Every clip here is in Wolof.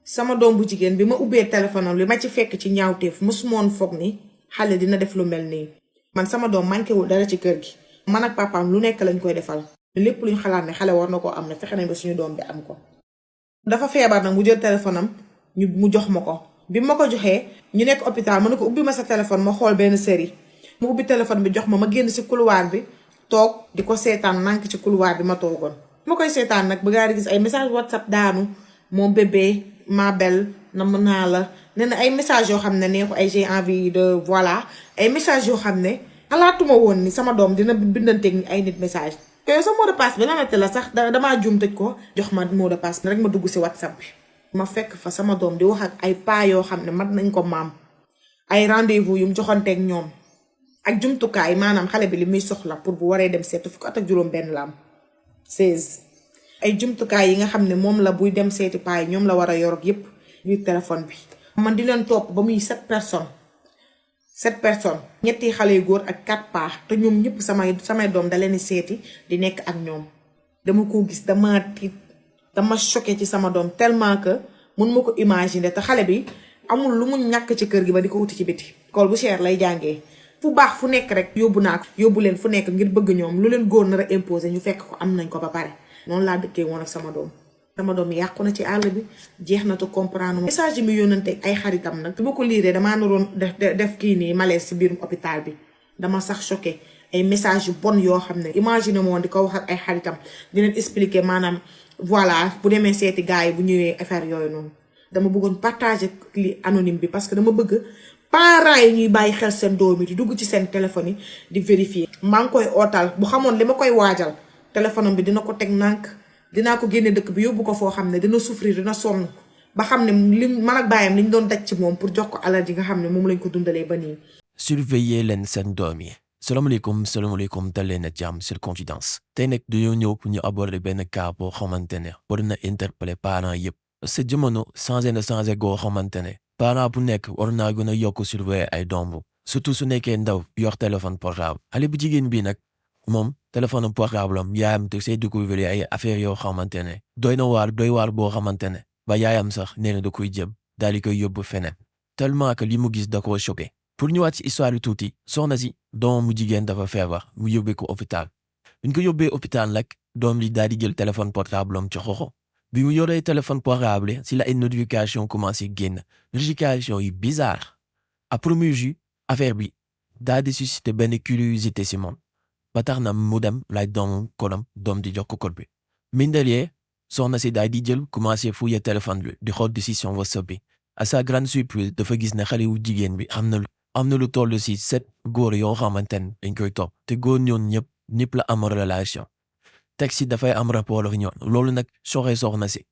sama doom bu jigéen bi ma ubbee téléphone am li ma ci fekk ci ñaawteef mësumoon foog ni xale dina def lu mel nii. man sama doom manqué wul dara ci kër gi. man ak papaam lu nekk lañ koy defal. lépp luñ xalaat ne xale war na koo am ne fexe nañ ba suñu doom bi am ko. dafa feebar nag mu jël téléphone am mu jox ma ko. bi ma ko joxee ñu nekk hôpital ma ne ko ubbi ma sa téléphone ma xool benn série mu ubbi téléphone bi jox ma génn ci couloir bi toog di ko seetaan nànk ci couloir bi ma toogoon. ma koy seetaan nag ba gaa di gis ay message WhatsApp daanu mon bébé ma belle namm naa la nee na ay message yoo xam ne neexu ay j'ai envie de voilà ay message yoo xam ne xalaatuma woon ni sama doom dina bindanteeg ni ay nit message. te sa mot de passe bi lanate la sax damaa juum tëj ko jox ma mot de passe bi rek ma dugg ci WhatsApp bi. ma fekk fa sama doom di wax ak ay paa yoo xam ne mat nañ ko maam ay rendez-vous yu mu joxanteeg ñoom ak jumtukaay maanaam xale bi li muy soxla pour bu waree dem seetu fukk at ak juróom benn la am 16 ay jumtukaay yi nga xam ne moom la buy dem seeti paa yi ñoom la war a yor ak yépp biir téléphone bi. man di leen topp ba muy 7 personnes ñetti xale yu góor ak 4 paa te ñoom ñëpp samay doom da leen di seeti di nekk ak ñoom. dama ko gis dama tiit dama choqué ci sama doom tellement que mun ma ko imaginer te xale bi amul lu mu ñàkk ci kër gi ba di ko wuti ci biti. école bu cher lay jàngee fu baax fu nekk rek yóbbu naa ko yóbbu leen fu nekk ngir bëgg ñoom lu leen góor nar a imposer ñu fekk ko am nañ ko ba pare. noonu laa dëkkee woon ak sama doom. sama doom yàqu na ci àll bi jeex na te comprendre message yi mu yónnante ay xaritam nag. bi ma ko liiree damaa naroon def kii nii malaise ci biirum hôpital bi dama sax choqué. ay message yu bon yoo xam ne imagine moom di ko wax ak ay xaritam di leen expliquer maanaam voilà bu demee seeti gars yi bu ñëwee affaire yooyu noonu. dama bëggoon partager li anonyme bi parce que dama bëgg parents yi ñuy bàyyi xel seen doom yi di dugg ci seen téléphone yi di vérifier. maa ngi koy ootal bu xamoon li ma koy waajal téléphone bi dina ko teg nànk dinaa ko génne dëkk bi yóbbu ko foo xam ne dina souffrir dina sonn ba xam ne li man ak baayam liñ doon daj ci moom pour jox ko alal ji nga xam ne moom lañ ko dundalee ba nii. surveiller leen seen doom yi. salaamaaleykum dal leen ak jàmm sur Confidence. tey nag dañoo ñëw pour ñu aborder benn cas boo xamante ne war na interpeller parents yëpp. parce que jamono changé goo xamante ne. parent bu nekk war naa gën a yokk surveiller ay doom surtout su nekkee ndaw yor téléphone portable. xale bu jigéen bi nag moom téléphone portable am yaayam te say découvrir ay affaires yoo xamante ne. doy waar boo xamante ne. ba yaayam sax nee na da koy jëm daal di koy yóbbu feneen. tellement que li mu gis da koo choqué. pour ñëwaat ci histoire bi tuuti soxna si doomam mu jigéen dafa feebar mu yóbbee ko hôpital bi ñu ko yóbbee hôpital nag doom li daal di jël téléphone portable am ci xoxo bi mu yoree téléphone portable si la ay notification commencé génn notification yi bizarre à premier vue affaire bi daal di suscité benn curiosité si moom ba tax na mu dem laaj doomam kodam doom di jox ko code bi mindelie soxna si daal di jël commencé fouiller téléphone bi di xool décision WhatsApp bi à sa grande surprise dafa gis ne xale wu jigéen bi am na lu toll si 7 góor yoo xamante ne dañ koy topp te góor ñoon ñëpp la am relation teg si dafay am rapport ak ñoom loolu nag soxna si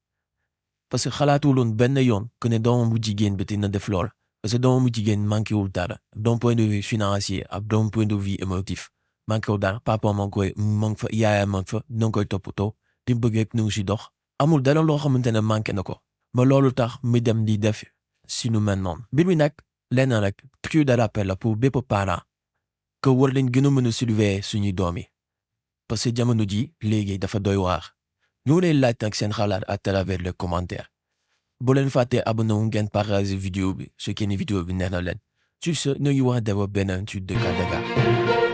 parce que xalaatuloon benn yoon que ne doomam bu jigéen bi dina def lool parce que doomam bu jigéen manqué wul dara d'un point de vue financier ak d'un point de vue émotif manqué wul dara papa ma ngi fa yaayam ma ngi fa na nga koy toppatoo di bëgg rek nu ngi si dox amul dara loo xamante ne manqué na ko ba loolu tax mi dem di def si nu mel noonu mbir mi nag lenn rek truc de rappel la pour bépp parent que war leen gën a mën a surveiller suñuy doom yi parce que jamono ji léegi dafa doy waar ñu leen laaj nag seen xalaat à travers les commentaires bu leen fàttee abonné wu ngeen partager vidéo bi su fekkee ni vidéo bi neex na leen sur ce ñu ngi wax dara beneen ci Dakar.